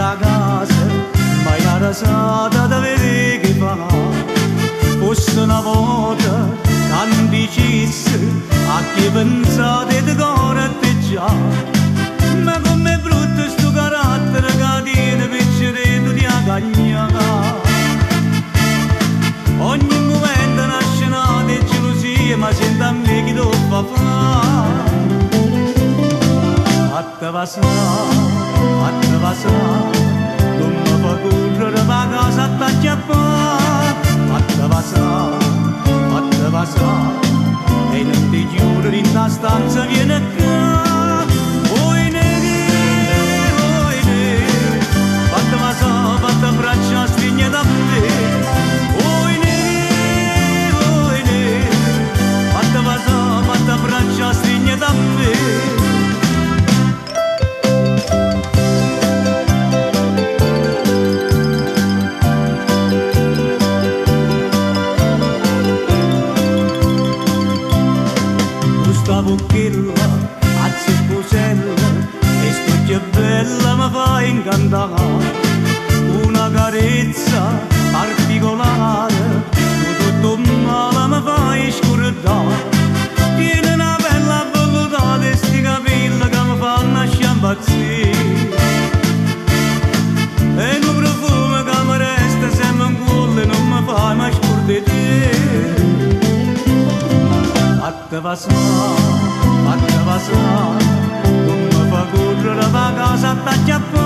'a casa, ma è 'na resata da vedè che fa. Fosse 'na vota ca nun dicisse a chi pensate di core a te già. Ma comm'è brutto 'stu carattere ca tiene piccerè tu ti 'a cagnà. Ogni mumento 'na scenata 'e gelusia, ma siente a me chi t' 'o fa fà. Fatte vasà, fatte vasà, nun me fa correre p' 'a casa a t'acchiappà. Fatte vasà, fatte vasà, e nun te chiudere dint' 'a stanza, viene ccà. Oi nè, oi nè, fatte vasà, fatte abbraccià, strignete a me. Oi nè, oi nè, fatte vasà, fatte abbraccià, strignete a me. Cu 'sta vucchella azzeccucella e st'uocchie belle me fai 'ncantà. Cu 'na carezza particolare tu tutt' 'o mmale me fai scurdà. Tiene 'na pella avvellutata e 'sti capille ca me fanno ascì a 'mpazzì. E nu profumo ca me resta sempe 'ncuollo e nun me fa mai scurdà 'e te. Fatte vasà, fatte vasà, nun me fa correre p' 'a casa a t'acchiappà.